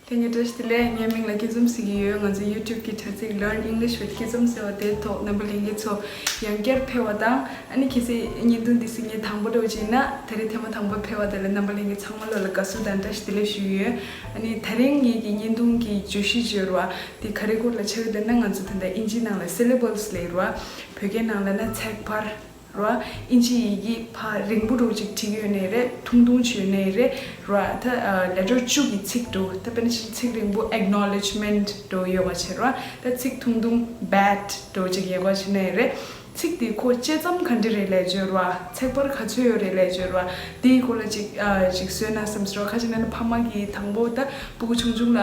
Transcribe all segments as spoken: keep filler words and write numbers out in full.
ལྷན་རྒྱས་བཀྲ་ཤིས་བདེ་ལེགས། ངའི་མིང་ལ་སྐྱིད་འཛོམས་ཟེར་གྱི་ཡོད། ང་ཚོའི་YouTube་གི་དྲ་ཚིགས་Learn English with Kitsom་ཟེར་བ་དེའི་ཐོག་རྣམ་པ་ལྷན་རྒྱས་ཚོ་ཡང་བསྐྱར་ཕེབས་པ་དང་། ཨ་ནི་གལ་སྲིད་བརྙན་ཐུང་འདི་གཟིགས་མཁན་དང་པོ་འདྲ་བོ་ཅིག་ཡིན་ན། ད་རེས་ཐེངས་མ་དང་པོ་ཕེབས་པ་དེ་ལ་རྣམ་པ་ལྷན་རྒྱས་ཚང་མ་ལོ་ལ་དགའ་བསུ་དང་བཀྲ་ཤིས་བདེ་ལེགས་ཞུ་གི་ཡོད། ཨ་ནི་ད་རིང་ངེད་ཀྱི་བརྙན་ཐུང་གི་བརྗོད་གཞི་བརྗོད་ར་དེ་ག་རེ་སྐོར་ལ་ཆགས་ཀྱི་འདུག་ན། ང་ཚོ་ད་ལྟ་ཨིན་ཇིའི་ནང་ལ་syllables་ལབ་ར། བོད་སྐད་ནང་ལ་ན་ཚེག་བར་ར། ཨིན་ཇི་ཡི་གེ་ཕར་རིང་པོ་འདྲ་བོ་ཅིག་བྲིས་ཡོད་ནའི་རེད། ཐུང་ཐུང་བྲིས་ཡོད་ནའི་རེད་ར། ད་ལེ་ཊར་བཅུ་གི་ཚིག་འདྲ་བོ། ད་དཔེར་ན་ཅིག་ཚིག་རིང་པོ་acknowledgement་འདྲ་བོ་ཡོད་པ་བྱས་ར། ད་ཚིག་ཐུང་ཐུང་bat་འདྲ་བོ་ཅིག་ཡོད་པ་བྱས་ནའི་རེད། ཚིག་དེ་ཁོ་བཅད་མཚམས་ག་འདྲ་རེད་ལབ་བརྗོད་ར། ཚེག་བར་ག་ཚོད་ཡོད་རེད་ལབ་བརྗོད་ར། དེའི་སྐོར་ལ་ཅིག་ཨ་ཅིག་བཟོས་ན་བསམ་སོང་ར། ཁ་ཅིག་ན་ཕ་མ་གིས་དང་པོ་ད་སྤུ་གུ་ཆུང་ཆུང་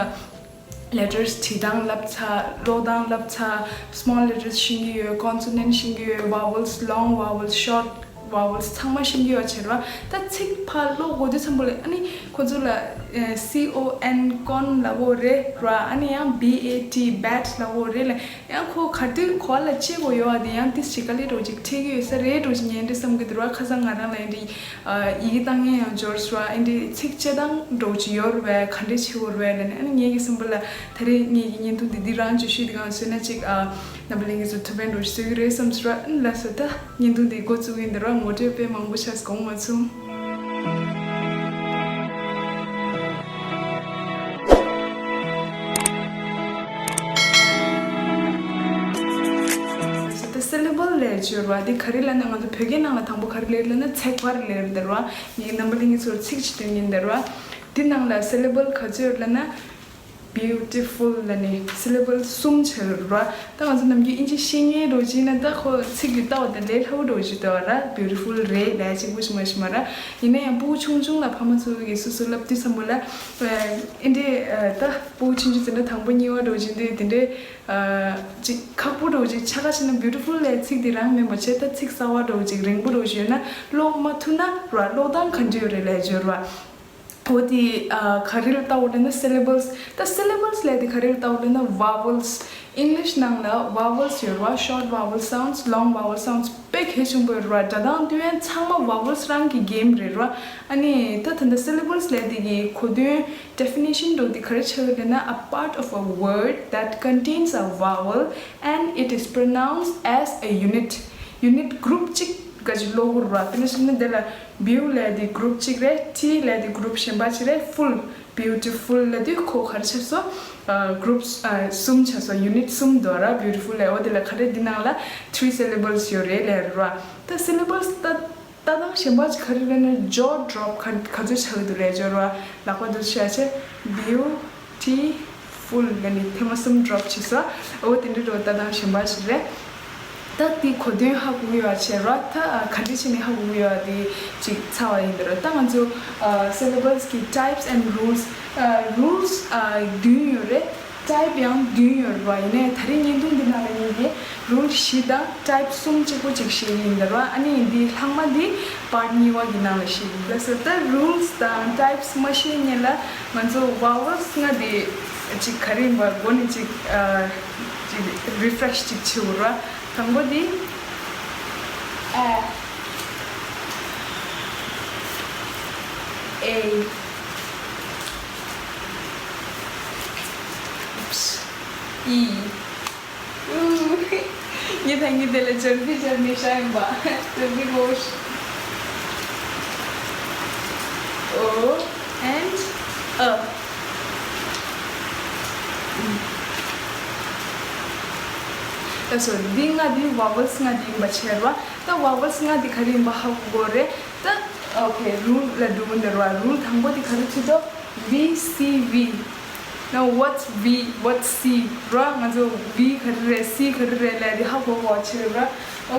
ལ་letters་བྲིས་སྟངས་བསླབ་ཚར། ཀློག་སྟངས་བསླབ་ཚར། small letters་ཤེས་ཀྱི་ཡོད། consonant་ཤེས་ཀྱི་ཡོད། vowels, long vowels, short vowels་ཚང་མ་ཤེས་ཀྱི་ཡོད་བྱས་ར། ད་ཚིག་ཕར་ཀློག་དགོས་དུས་ཙམ་པ་ལ་ཨ་ནི་ཁོ་ཚོ་ལ་ཨ་C O N con་ལབ་དགོས་རེད་ར། ཨ་ནི་ཡང་B A T, bat་ལབ་དགོས་རེད་ལ། ཡང་ཁོ་ག་དུས་ག་ལ་བྱེད་དགོས་ཡོད་པ་དེ་ཡང་ཏིས་ཅིག་དཀའ་ལས་འདྲ་བོ་ཅིག་འཕྲད་ཀྱི་ཡོད་ས་རེད་འདྲ་བོ་ཅིག་ངས་འདི་བསམ་གྱི་འདུག་ར། ཁ་སང་ང་རང་ལ་ཡིན་འདི་ཡི་གེ་བཏང་མཁན་ཡང་འབྱོར་སོང་ར། ཨ་འདི་ཚིག་བཅད་སྟངས་འདྲ་བོ་ཅིག་ཡོད་རེད་པས། ག་འདྲས་བྱེད་དགོས་རེད་པས་ལབ་ནས། ཨ་ནི་ངེད་ཀྱི་བསམ་པ་ལ་ད་རེས་ངེད་ཀྱི་བརྙན་ཐུང་འདི་འདི་རང་བརྗོད་གཞི་འདི་གང་བཟོས་ན་ཅིག་ཨ་རྣམ་པ་ལྷན་རྒྱས་ཚོ་ཐུགས་ཕན་འདྲ་བོ་ཞིག་བཟོ་གི་རེད་བསམ་སོང་ར། ཨ་ནི་ལགས་སོ། ད་བརྙན་ཐུང་འདི་འགོ་བཙུགས་ཀྱི་ཡིན་འདི་ར། ངོ་སྤྲོད་དཔེ་མང་པོ་བྱས་དགོངས་མ་ཚོམས། ད་syllable་ལབ་བརྗོད་ར་འདི་ག་རེ་ལབ་ན། ང་ཚོ་བོད་སྐད་ནང་ལ་དང་པོ་ག་རེ་ལབ་ལབ་ན་ཚེག་བར་ལབ་འདི་ར། ངས་རྣམ་པ་ལྷན་རྒྱས་ཚོར་ཚིག་ཅིག་སྟོན་གྱི་ཡིན་འདི་ར། འདི་ནང་ལ་syllable་ག་ཚོད་ཡོད་ལབ་ན། Beautiful་ལབ་ནས་syllable་གསུམ་བྱས་ར། ད་ང་ཚོ་ནམ་རྒྱུན་ཨིན་ཇི་ཤེས་མཁན་འདྲ་བོ་ཅིག་ཡིན་ན་ད་ཁོ་ཚིག་འདི་ལྟ་བ་དང་ལས་སླ་བོ་འདྲ་བོ་ཅིག་འདུག་ར། Beautiful་རེད་ལབ་གཅིག་པུ་ཞིག་མ་ཞིག་མ་ར། ཡིན་ན་ཡང་སྤུ་གུ་ཆུང་ཆུང་ལ་ཕ་མ་ཚོ་གིས་སོ་སོ་ལབ་དུས་ཙམ་པ་ལ་ཨ་འདི་ཨ་ད་སྤུ་གུ་ཆུང་ཆུང་ཟེར་ན་དང་པོ་གཉིས་པ་འདྲ་བོ་ཅིག་འདི་དེ་འདྲའི་ཨ་ཅིག་ཁག་པོ་འདྲ་བོ་ཅིག་ཆགས་ཁ་ཕྱིན་ན། Beautiful་ལབ་ཚིག་འདི་རང་མིན་པ་བྱས། ད་ཚིག་གསར་བ་འདྲ་བོ་ཅིག་རིང་པོ་འདྲ་བོ་ཅིག་ཡོད་ན་ཀློག་མ་ཐུབ་ན་ར། ཀློག་སྟངས་ག་འདྲ་ཡོད་རེད་ལབ་བརྗོད་ར། འོ་དེ་ཨ་ག་རེ་ལ་ལྟ་བ་ལབ་ན་syllables། ད་syllables་ལབ་དེ་ག་རེ་ལ་ལྟ་བ་ལབ་ན་vowels། English་ནང་ལ་vowels་ཡོད་ར། short vowel sounds, long vowel sounds་དཔེ་གལ་ཆེན་པོ་ཡོད་ར། སྒྲ་གདངས་དུས་ཡན་ཚང་མ་vowels་རང་གི་game་རེད་ར། ཨ་ནི་ད་ད་ལྟ་syllables་ལབ་དེ་གི་གོ་དོན་definition་འདྲ་དེ་ག་རེ་ཆགས་ཡོད་ལབ་ན། A part of a word that contains a vowel and it is pronounced as a unit, unit group་གཅིག་ག་ཅིག་ཀློག་དགོས་ར། དཔེར་ན་ཞིག་ན་དེ་ལ་Beau་ལབ་དེ་group་གཅིག་རེད། Tea་ལབ་དེ་group་གཞན་པ་གཅིག་རེད། Full, beautiful་ལབ་དུས་ཁོ་ག་རེ་ཆགས་སོང་། ཨ་groups་ཨ་གསུམ་ཆགས་སོང་། unit་གསུམ་འདུག་ར། Beautiful་ལབ། འོ་དེ་ལ་ག་རེ་འདི་ནང་ལ་three syllables་ཡོད་རེད་ལབ་ར། ད་syllables་ལྟ་ལྟ་སྟངས་གཞན་པ་གཅིག་ག་རེ་རེད་ན། jaw drop་ག་ག་ཚོད་ཆགས་ཀྱི་འདུག་ལབ་བརྗོད་ར། ལག་པ་འདུག་བྱས་བྱས་Beau Tea Full་ལབ་ནས་ཐེངས་མ་གསུམ་drop་བྱས་སོང་། འོ་དེ་འདྲ་འདྲ་བོ་ལྟ་སྟངས་གཞན་པ་ཞིག་རེད། ད་དེ་གོ་དོན་ཧ་གོ་གི་ཡོད་བྱས་ར། ད་ག་འདྲ་བྱས་ནས་ཧ་གོ་གི་ཡོད་དེ་ཅིག་ཚར་བ་ཡིན་འདི་ར། ད་ང་ཚོ་ཨ་syllables་གི་types and rules། ཨ་rules་ཨ་བདུན་ཡོད་རེད། type་ཡང་བདུན་ཡོད་རེད་བ། ཡིན་ནའི་ད་རེས་བརྙན་ཐུང་འདི་ནང་ལ་ངེད་ཀྱིས་rule་བཞི་དང་type་གསུམ་གཅིག་པོ་གཅིག་བཤད་ཀྱི་ཡིན་འདི་ར། ཨ་ནི་འདི་ལྷག་མ་འདི་part་གཉིས་པ་གི་ནང་ལ་བཤད་ཀྱི་ཡིན། ལགས་སོ། ད་rules་དང་types་མ་བཤད་སྔོན་ལ་ང་ཚོ་vowels་ལྔ་འདི་ཅིག་ག་རེ་ཡིན་པ་འགོ་ནས་ཅིག་ཨ་ཅིག་refresh་ཅིག་བྱེད་དགོས་ར། དང་པོ་འདི་a, a, oops, e། ཨུ། ངས་ད་ངས་དེ་ལ་སྦྱར་བི་སྦྱར་ནས་བཞག་ཡིན་པ། སྦྱར་བི་གོ། O and a། ལགས་སོ། འདི་ལྔ་འདི་vowels་ལྔ་འདི་ཡིན་པ་བྱས་ར། ད་vowels་ལྔ་འདི་ག་རེ་ཡིན་པ་ཧ་གོ་དགོས་རེད། ད་okay, rule་ལ་འགྲོ་གི་ཡིན་ར། rule་དང་པོ་འདི་ག་རེ་བྱེད་དོ། V C V། Now what's V, what's C? ར། ང་ཚོ་V་ག་རེ་རེད། C་ག་རེ་རེད་ལབ་དེ་ཧ་གོ་གོ་བྱེད་ར།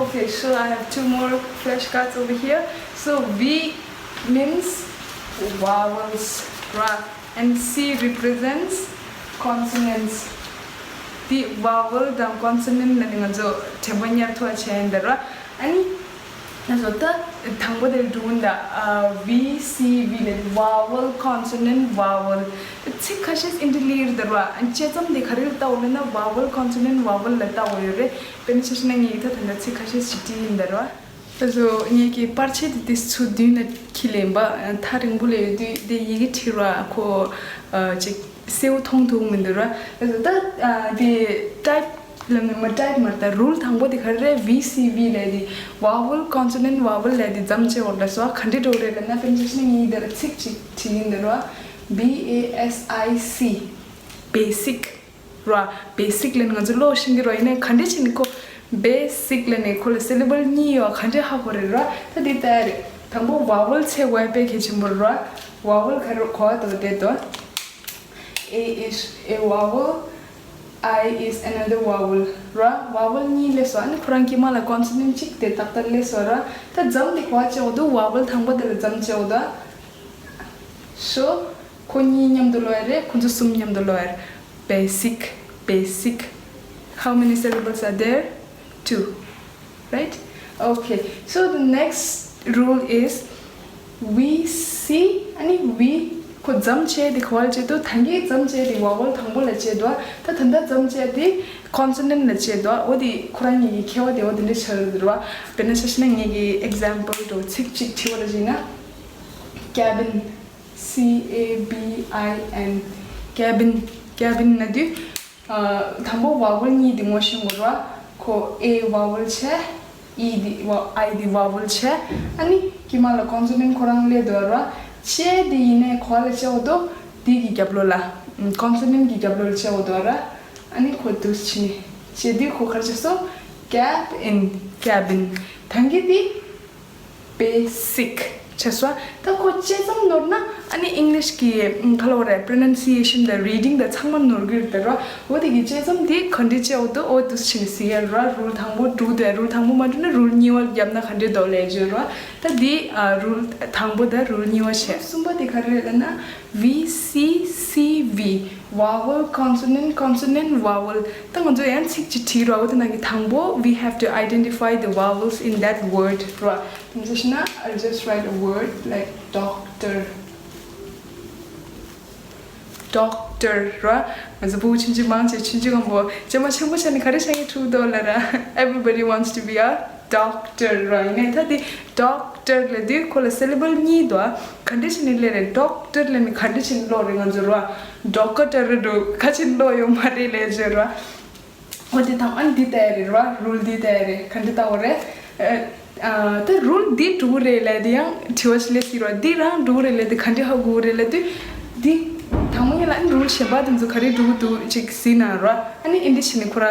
Okay, so I have two more flashcards over here. So V means vowels, ར། And C represents consonants. དེ་vowel་དང་consonant་ལ་ནི་ང་ཚོ་དྲན་པ་ཉར་ཐུབ་པ་བྱས་ཡིན་ད་ར། ཨ་ནི་ང་ཚོ་ད་དང་པོ་དེར་འགྲོ་གི་ཡིན་ད། ཨ་V C V་ལ་vowel consonant vowel། ཚིག་ཁ་ཤས་ཨིན་དྲི་ལིར་ད་ར། ཨ་ནི་དཔྱད་རྩོམ་དེ་ག་རེ་ལ་ལྟ་བ་ལབ་ན་vowel consonant vowel་ལ་ལྟ་བ་ཡོད་རེད། དཔེར་ན་ཆ་བཞག་ན་ངས་ད་ད་ལྟ་ཚིག་ཁ་ཤས་ཤིག་བྲིས་ཡིན་ད་ར། ཨ་ཟོ་ངེད་ཀྱི་པར་ཆས་དེ་དེ་ཚོ་མདུན་ན་འཁྱེར་ལེན་པ་ཐག་རིང་པོ་ལས་ཡོད་དུས་དེ་ཡི་གེ་བྲིས་ར་ཁོ་ཅིག་གསལ་བོ་མཐོང་ཐུབ་མི་འདུག་ར། ཨ་ཟོ་ད་དེ་type ལ་ནི་མ་type མ་ད་rule དང་པོ་དེ་ག་རེ་རེད། V C V ལས་དེ་vowel consonant vowel ལས་དེ་འཛམ་བྱེད་འོར་ལ་སོ་ག་འདྲེ་འགྲོ་རེད་ལ་ན། དཔེར་ན་ཆ་བཞག་ན་ངེད་དེ་ལ་ཚིག་ཅིག་བྲིས་ཡིན་འདུག་ར། B A S I C basic ར། basic ལ་ནི་ང་ཚོ་ཀློག་ཤེས་ཀྱི་ར། ཡིན་ནའི་ག་འདྲེ་བྱས་ནས་ཁོ་basic ལ་ནི་ཁོ་ལ་syllable གཉིས་ཡོད་ག་འདྲེ་ཧ་གོ་རེད་ར། ད་འདི་ལྟར་རེད། དང་པོ་vowel ཆེ་བའི་དཔེ་གལ་ཆེན་པོ་རེད་ར། vowel ག་རེ་གོ་བ་དོ་དེ་དོ། A is a vowel, I is another vowel ར། vowel གཉིས་ལས་སོ། ཨ་ནི་ཁོ་རང་དཀྱིལ་མ་ལ་consonant གཅིག་དེ་ཏག་ཏག་ལས་སོ་ར། ད་འཛམ་འདི་གོ་བ་ཆེ་བ་དོ། vowel དང་པོ་དེ་ལ་འཛམ་ཆེ་བ་དོ། So ཁོ་གཉིས་མཉམ་དུ་ཀློག་ཡ་རེད། ཁོ་ཚོ་གསུམ་མཉམ་དུ་ཀློག་ཡ་རེད། basic, basic. How many syllables are there? Two. Right? Okay. So the next rule is V C, ཨ་ནི་V ཁོ་འཛམ་བྱས་དེ་ག་བ་ལ་བྱེད་དོ། ད་གིན་འཛམ་བྱས་དེ་vowel དང་པོ་ལ་བྱེད་དོ། ད་ད་ལྟ་འཛམ་བྱས་དེ་consonant ལ་བྱེད་དོ། འོ་དེ་ཁོ་རང་གཉིས་ཀྱི་ཁྱད་པར་དེ་འོ་དེ་འདྲ་ཆགས་ཡོད་རེད་བ། དཔེར་ན་ཆ་བཞག་ན་ངེད་ཀྱི་example འདྲ་ཚིག་གཅིག་བྲིས་པ་ལ་བྱས་ན། cabin, C A B I N, cabin, cabin ལབ་དུས། ཨ། དང་པོ་vowel གཉིས་དེ་ངོ་ཤེས་དགོས་རེད་བ། ཁོ་A vowel བྱས། E དེ་vowel, I དེ་vowel བྱས། ཨ་ནི་དཀྱིལ་མ་ལ་consonant ཁོ་རང་སླེབས་འདུག་ར། བྱས་དེ་ཡིན་ནའི་ག་བ་ལ་བྱེད་དགོས་འདུག་དེ་གི་རྒྱབ་ལོགས་ལ། consonant གི་རྒྱབ་ལོགས་ལ་བྱེད་དགོས་འདུག་ར། ཨ་ནི་ཁོ་འདུག་སེ་བྱས་ནས་བྱས་དུས་ཁོ་ག་རེ་བྱས་སོང་། cabin, cabin. ད་གིན་དེ། basic བྱས་སོང་། ད་ཁོ་དཔྱད་རྩོམ་ནོར་ན་ཨ་ནི་English གི་ཨ་ག་ལབ་དགོས་རེད། pronunciation དང་reading དང་ཚང་མ་ནོར་གི་རེད་ར། འོ་དེ་གི་དཔྱད་རྩོམ་དེ་ག་འདྲ་བྱས་འོ་དོ་འོ་དུས་ཕྱིན་ཟེར་ཡ་ར། rule དང་པོ་འགྲུབ་དེ་rule དང་པོ་མ་འགྲུབ་ན་rule གཉིས་པ་བརྒྱབ་ན་ག་འདྲ་འདུག་ལབ་བརྗོད་ར། ད་དེ་ཨ་rule དང་པོ་དང་rule གཉིས་པ་བྱས། གསུམ་པ་དེ་ག་རེ་རེད་ལབ་ན། V C C V, vowel consonant consonant vowel. ད་ང་ཚོ་ཡང་ཚིག་ཅིག་བྲིས་ར། འོ་དེ་ནང་གི་དང་པོ། we have to identify the vowels in that word ར། དེ་འདྲ་ཞིག་ན། I'll just write a word like doctor. Doctor ར། ང་ཚོ་ཕྲུ་གུ་ཆུང་ཆུང་མང་ཆེ་ཆུང་ཆུང་སྒང་པོ་ཇ་མ་ཆེན་པོ་ཆགས་ནས་ག་རེ་བྱ་ཡི་འདུག་ལབ་ར། Everybody wants to be a doctor ར། ཡིན་ནའི་ད་དེ་doctor ལབ་དུས་ཁོ་ལ་syllable གཉིས་འདུག་ག་འདྲ་བྱས་ནས་སླེབས་རེད། doctor ལབ་ནས་ག་འདྲ་བྱས་ནས་ཀློག་རེད། ང་ཚོ་ར། doctor རེད་འགྲོ་ག་བྱས་ནས་ཀློག་ཡོད་མ་རེད་ལབ་བརྗོད་ར། འོ་དེ་དང་ཨ་ནི་འདི་ལྟ་ཡ་རེད་ར། rule འདི་ལྟ་ཡ་རེད། ག་འདྲ་ལྟ་བ་རེད། ཨ་ད་rule འདི་འགྲུབ་རེད་ལབ་དེ་ཡང་དྲི་བ་ཞིག་སླེབས་སྲིད་ར། འདི་རང་འགྲུབ་རེད་ལབ་དེ་ག་འདྲ་ཧ་གོ་རེད་ལབ་དུས། འདི་དང་པོ་ཉིད་ལ་ཨ་ནི་rule གཞན་པ་དེ་ཚོ་ག་རེ་འགྲུབ་འདུག་ཅིག་གཟིགས་ན་ར། ཨ་ནི་ཨེ་འདྲ་བྱས་ནས་ཁོ་ར་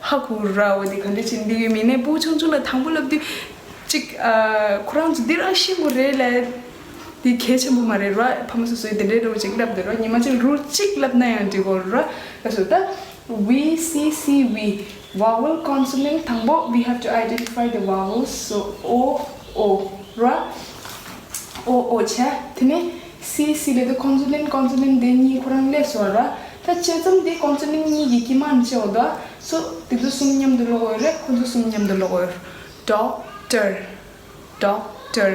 ཧ་གོ་ར། འོ་དེ་ག་འདྲ་བྱས་ནས་འདི་ཡོད་མིན་ནས་ཕྲུ་གུ་ཆུང་ཆུང་ལ་དང་པོ་ལབ་དུས། ཅིག་ཨ་ཁོ་རང་ཚོ་འདི་རང་ཤེས་དགོས་རེད་ལབ། འདི་གལ་ཆེན་པོ་མ་རེད་ར། ཕ་མ་སོ་སོའི་དེ་འདྲའི་འདྲ་བོ་ཅིག་ལབ་འདུག་ར། ཉི་མ་གཅིག་rule གཅིག་ལབ་ན་ཡང་འགྲིག་གོ་ར། ལགས་སོ། ད་V C C V, vowel consonant དང་པོ། We have to identify the vowels. So O O ར། O O བྱས། དེ་ནས C C ལབ་དུས་consonant consonant དེ་གཉིས་ཁོ་རང་སླེབས་སོང་ར། ད་དཔྱད་རྩོམ་དེ་consonant གཉིས་ཀྱི་དཀྱིལ་མ་ནས་བྱས་འོ་ད། So དེ་ཚོ་གསུམ་མཉམ་དུ་ཀློག་དགོས་རེད། ཁོ་ཚོ་གསུམ་མཉམ་དུ་ཀློག་དགོས་རེད། Doctor. Doctor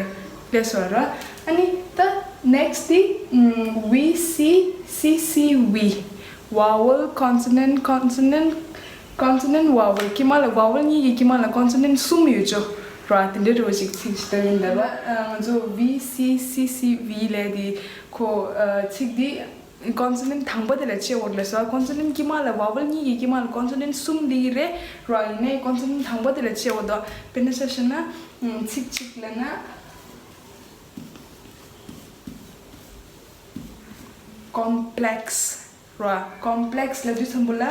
སླེབས་སོང་ར། ཨ་ནི་ད་next དེ་ཨམ་V C C C V, vowel consonant consonant consonant vowel དཀྱིལ་མ་ལ་vowel གཉིས་ཀྱི་དཀྱིལ་མ་ལ་consonant གསུམ་ཡོད་ཅོ་ར། དེ་འདྲའི་འདྲ་བོ་ཞིག་ཚིག་ཞིག་ད་ཡིན་ད་ར། ཨ་ང་ཚོ་V C C C V ལབ་དེ་ཁོ་ཨ་ཚིག་དེ། consonant དང་པོ་དེ་ལ་བྱེད་འོར་ལ་སོ། consonant དཀྱིལ་མ་ལ་vowel གཉིས་ཀྱི་དཀྱིལ་མ་ལ་consonant གསུམ་འདི་ཡི་རེད་ར། ཡིན་ནའི་consonant དང་པོ་དེ་ལ་བྱེད་འོ་དོ། དཔེར་ན་ཆ་བཞག་ན་ཚིག་གཅིག་ལ་ན་complex ར། complex ལབ་དུས་ཙམ་པོ་ལ།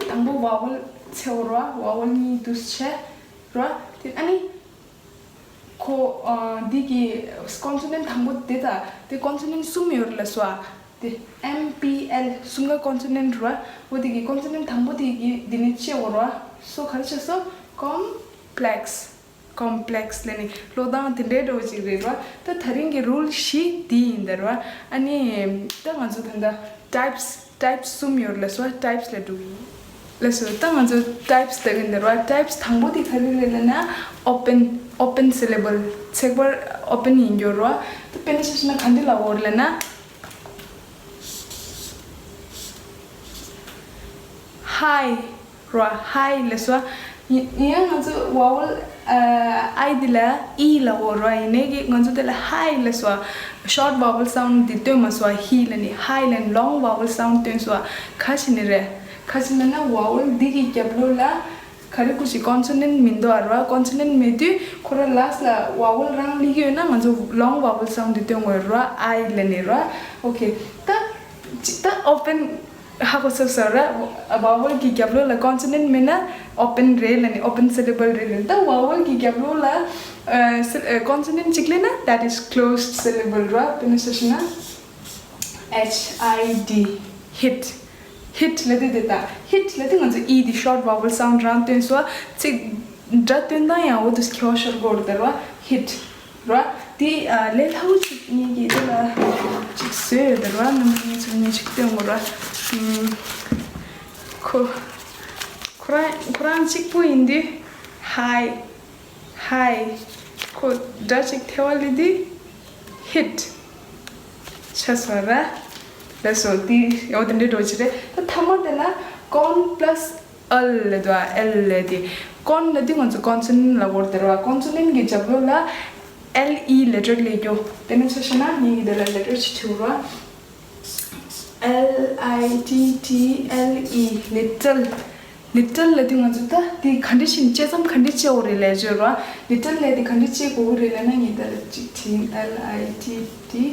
དང་པོ་vowel བྱེད་འོ་ར། vowel གཉིས་འདུས་བྱས་ར། དེ་ཨ་ནི་ཁོ་ཨ་འདི་གི་consonant དང་པོ་དེ་དང་དེ་consonant གསུམ་ཡོད་རེད་ལ་སོ། དེ་M P L གསུམ་ཀ་consonant ར། འོ་དེ་གི་consonant དང་པོ་དེ་གི་འདི་ནས་བྱེད་འོ་ར། so ག་རེ་བྱས་སོ། complex, complex ལབ་ནི་ཀློག་སྟངས་དེ་འདྲའི་འདྲ་བོ་ཅིག་རེད་ར། ད་ད་རིང་གི་rule བཞི་འདི་ཡིན་ད་ར། ཨ་ནི་ད་ང་ཚོ་ད་ལྟ་types, types གསུམ་ཡོད་རེད་ལ་སོ། types ལབ་འགྲོ་གི་ཡིན་ལ་སོ། ད་ང་ཚོ་types ལྟ་གི་ཡིན་ད་ར། types དང་པོ་དེ་ག་རེ་རེད་ལབ་ན་open, open syllable ཚེག་བར་open ཡིན་རྒྱུ་ར། ད་དཔེར་ན་ཆ་བཞག་ན་ག་འདི་ལབ་འོ་རེད་ལབ་ན། Hi ར། Hi ལབ་སོ། ཡིན་ཡིན་ཡང་ང་ཚོ་vowel ཨ་ཨའི་འདི་ལ་ཨི་ལབ་འོ་ར། ཡིན་ནའི་གི་ང་ཚོ་དེ་ལ་ཧའི་ལབ་སོ། ཤོར་ཊི་བ་ཝལ་སའུན་ཌི་འདི་སྟོན་མ་སོ། ཧི་ལབ་ནི་ཧའི་ལབ་ནི་ལོང་བ་ཝལ་སའུན་ཌི་སྟོན་སོ། ག་ཅི་ནི་རེད། ག་ཅི་ནི་ན་བ་ཝལ་འདི་གི་རྒྱབ་ལོགས་ལ་ག་རེ་ཀུ་ཅི་ཀོན་སོ་ནན་ཊི་མི་འདུག་ཨ་ར། ཀོན་སོ་ནན་ཊི་མེད་དུས་ཁོ་ར་ལཱསི་ཊི་ལ་བ་ཝལ་རང་སླེབས་ཀྱི་ཡོད་ན་ང་ཚོ་ལོང་བ་ཝལ་སའུན་ཌི་འདི་སྟོན་དགོས་ར། ཨའི་ལབ་ནི་ར། ཨོ་ཁེ། ད་ཅི་ད་ཨོ་པན་ཧ་གོ་ཚར་སོང་ར། བ་ཝལ་གྱི་རྒྱབ་ལོགས་ལ་ཀོན་སོ་ནན་ཊི་མེད་ན་ཨོ་པན་རེད་ལབ་ནི། ཨོ་པན་སི་ལེ་བལ་རེད་ལབ་ནི། ད་བ་ཝལ་གྱི་རྒྱབ་ལོགས་ལ་ཨ་སི་ཨ་ཀོན་སོ་ནན་ཊི་གཅིག་སླེབས་ན་that is closed syllable ར། དཔེར་ན་ཆ་བཞག་ན་ཨེཆ་ཨའི་ཌི། ཧིཊ། ཧིཊ་ལབ་དུས་དེ་ད་ཧིཊ་ལབ་དུས་ང་ཚོ་ཨི་དེ་ཤོར་ཊི་བ་ཝལ་སའུན་ཌི་རང་སྟོན་སོ། ཚིག་སྒྲ་སྟོན་སྟངས་ཡང་འོ་དུ་ཁྱོ་ཤོར་གོ་ར་དེ་ར། ཧིཊ་ར། དེ་ཨ་ལས་སླ་བོ་ཅིག་ངེད་ཀྱིས་དེ་ལ་ཅིག་བཟོས་ཡོད་དེ་ར། རྣམ་པ་ངེད་ཚོ་ངེད་ཅིག་སྟོན་གོ་ར། ཨུམ། ཁོ་ཁོ་རང་ཁོ་རང་གཅིག་པུ་ཡིན་དུས་ཧའི། ཧའི། ཁོ་སྒྲ་ཅིག་ཐལ་བ་ལས་དེ་ཧིཊ་ཆ་སོ་ར། ལགས་སོ། དེ་འོ་དེ་འདྲའི་འགྲོ་ཅི་རེད། ད་ཐ་མ་དེ་ན་ཀོན་པ་ལ་སི་ཨལ་ལབ་འདུག་ཨ། ཨལ་ལབ་དེ་ཀོན་ལབ་དུས་ང་ཚོ་ཀོན་སོ་ནན་ཊི་ལབ་དགོས་རེད་དེ་ར། ཀོན་སོ་ནན་ཊི་གི་རྒྱབ་ལོགས་ལ་ཨེལ་ཨི་ལེ་ཊར་སླེབས་རྒྱུ། དཔེར་ན་ཆ་བཞག་ན་ངེད་ཀྱིས་དེ་ལ་ལེ་ཊར་ཅིག་བྲིས་ར། ཨེལ་ཨའི་ཊི་ཊི་ཨེལ་ཨི། ལི་ཊལ། ལི་ཊལ་ལབ་དུས་ང་ཚོ་ད་དེ་ག་འདྲ་ཞིག་དཔྱད་མཚམས་ག་འདྲ་བཅད་དགོས་རེད་ལབ་བརྗོད་ར། ལི་ཊལ་ལབ་དེ་ག་འདྲ་བཅད་དགོས་རེད་ལབ་ན་ངས་ད་ལ་ཅིག་བྲིས། ཨེལ་ཨའི་ཊི་ཊི་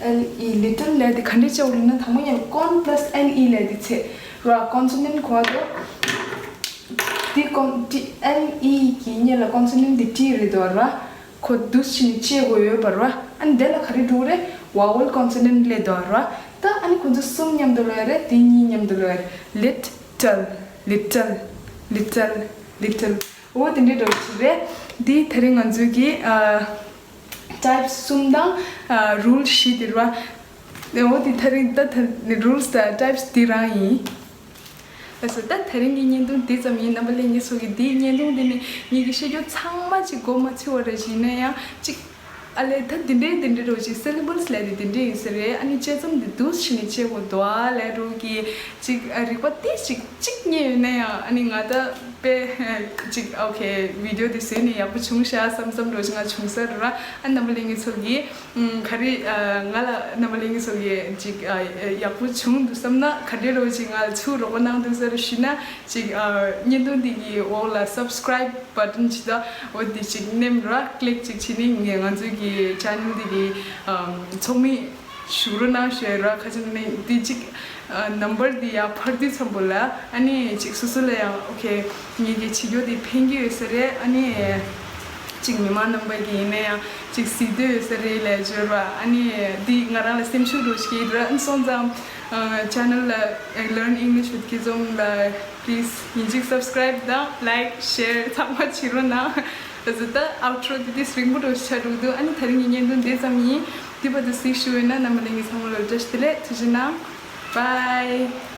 ཨེལ་ཨི། ལི་ཊལ་ལབ་དེ་ག་འདྲ་བཅད་དགོས་རེད་ན་དང་པོ་ཡང་ཀོན་པ་ལ་སི་ཨེལ་ཨི་ལབ་དེ་བྱས་ར། ཀོན་སོ་ནན་ཊི་གོ་བ་དོ། དེ་ཀོན་ཊི་ཨེལ་ཨི་གི་སྔོན་ལ་ཀོན་སོ་ནན་ཊི་དེ་ཊི་རེད་དོ་ར། ཁོ་འདུག་སེ་བྱས་ནས་བཅད་དགོས་ཡོད་པ་ར། ཨ་ནི་དེ་ལ་ག་རེ་འགྲོ་གི་རེད། བ་ཝལ་ཀོན་སོ་ནན་ཊི་སླེབས་འདུག་ར། ད་ཨ་ནི་ཁོ་ཚོ་གསུམ་མཉམ་དུ་ལོས་རེད། དེ་གཉིས་མཉམ་དུ་ལོས་རེད། ལི་ཊལ། ལི་ཊལ། ལི་ཊལ། ལི་ཊལ། འོ་དེ་འདྲའི་འགྲོ་གི་རེད། འདི་ད་རིང་ང་ཚོའི་གི་ཨ་ཊའིབ་གསུམ་དང་ཨ་རུལ་བཞི་དེ་ར། འོ་དེ་ད་རིང་ད་ད་རུལ་དང་ཊའིབ་དེ་རང་ཡིན། ལགས་སོ། ད་དེ་རིང་གི་བརྙན་ཐུང་འདི་ཙམ་ཡིན། རྣམ་པ་ལྷན་རྒྱས་ཚོ་གིས་འདིའི་བརྙན་ཐུང་འདི་ནས་ངེད་ཀྱིས་བཤད་རྒྱུ་ཚང་མ་ཅིག་མགོ་མ་ཚོས་པ་རེད། ཡིན་ན་ཡང་ཅིག་ཨ་ལས་ད་འདི་འདྲའི་འདི་འདྲའི་རོ་ཅིག་སི་ལེ་བལ་སི་ལབ་དེ་འདི་འདྲའི་ཡིན་ས་རེད། ཨ་ནི་དཔྱད་རྩོམ་འདི་འདུག་སེ་བྱས་ནས་བྱེད་དགོས་འདུག་ཨ་ལས་རོ་གི་ཅིག་ཨ་རིག་པ་ཏིས་ཅིག་ཅིག་རྙེད་ཡོད་ན་ཡང་། ཨ་ནི་ང་ད་དཔེ་ཅིག་ཨོ་ཁེ་བི་ཌི་ཡོ་འདི་བཟོས་ནས་ཡག་པོ་བྱུང་ཤག་བསམ་བསམ་རོ་ཅིག་ང་བྱུང་ས་རེད་ར། ཨ་རྣམ་པ་ལྷན་རྒྱས་ཚོ་གིས། ཨུམ། ག་རེ། ཨ། ང་ལ་རྣམ་པ་ལྷན་རྒྱས་ཚོ་གིས་ཅིག་ཨ་ཡག་པོ་བྱུང་འདུག་བསམ་ན་ག་འདྲ་རོ་ཅིག་ང་ལ་ཚུར་རོགས་པ་གནང་འདུག་ཟེར་ཞུས་ན། ཅིག་ཨ་བརྙན་ཐུང་འདི་གི་འོག་ལ་སབ་སི་ཀ་རའིབ་བ་ཊན་ཅིག་ད་འོ་འདི་ཅིག་མནན་ར། ཀི་ལིག་ཅིག་བྱས་ནས་ངས་ང་ཚོའི་གི་ཅེ་ནལ་འདི་གི་ཨམ་ཚོགས་མི་ཞུགས་རོགས་གནང་ཞུ་ཡ་ར། ཁ་ཅིག་ནས་འདི་ཅིག་ཨ་ནམ་བར་འདི་ཡར་འཕར་དུས་ཙམ་པོ་ལ་ཨ་ནི་ཅིག་སོ་སོ་ལ་ཡང་ཨོ་ཁེ་ངེད་ཀྱི་བྱེད་རྒྱུ་འདི་ཕན་གྱི་ཡོད་ས་རེད། ཨ་ནི་ཅིག་མི་མང་རྣམ་པ་གིས་ཡིན་ན་ཡང་ཅིག་གཟིགས་འདོད་ཡོད་ས་རེད་ལབ་བརྗོད་ར། ཨ་ནི་འདི་ང་རང་ལ་སེམས་ཤུགས་འགྲོ་ཞིག་ཡིན་ར། ཨ་ནི་སོང་ཙང་ཨ་ཅེ་ནལ་ལ་Learn English with Kizom ལ་པི་ལི་སི་ཡིན་གཅིག་སབ་སི་ཀ་རའིབ་དང་ལའིག་ཤེར་ཚང་མ་བྱེད་རོགས་གནང་། ད་ད་ཨའུ་ཊོ་རོ་འདི་ཏིས་རིང་པོ་འགྲོ་ཆགས་འགྲོ་གི་འདུག་ཨ་ནི་དེ་རིང་གི་བརྙན་ཐུང་འདི་ཙམ་ཡིན། འདི་བར་དུ་གཟིགས་བཞུགས་ཡོད་ན་རྣམ་པ་ལྷན་རྒྱས་ཚང་མ་ལ་བཀྲ་ཤིས་བདེ་ལེགས། ཐུགས་རྗེ་གནང་། བཱའི།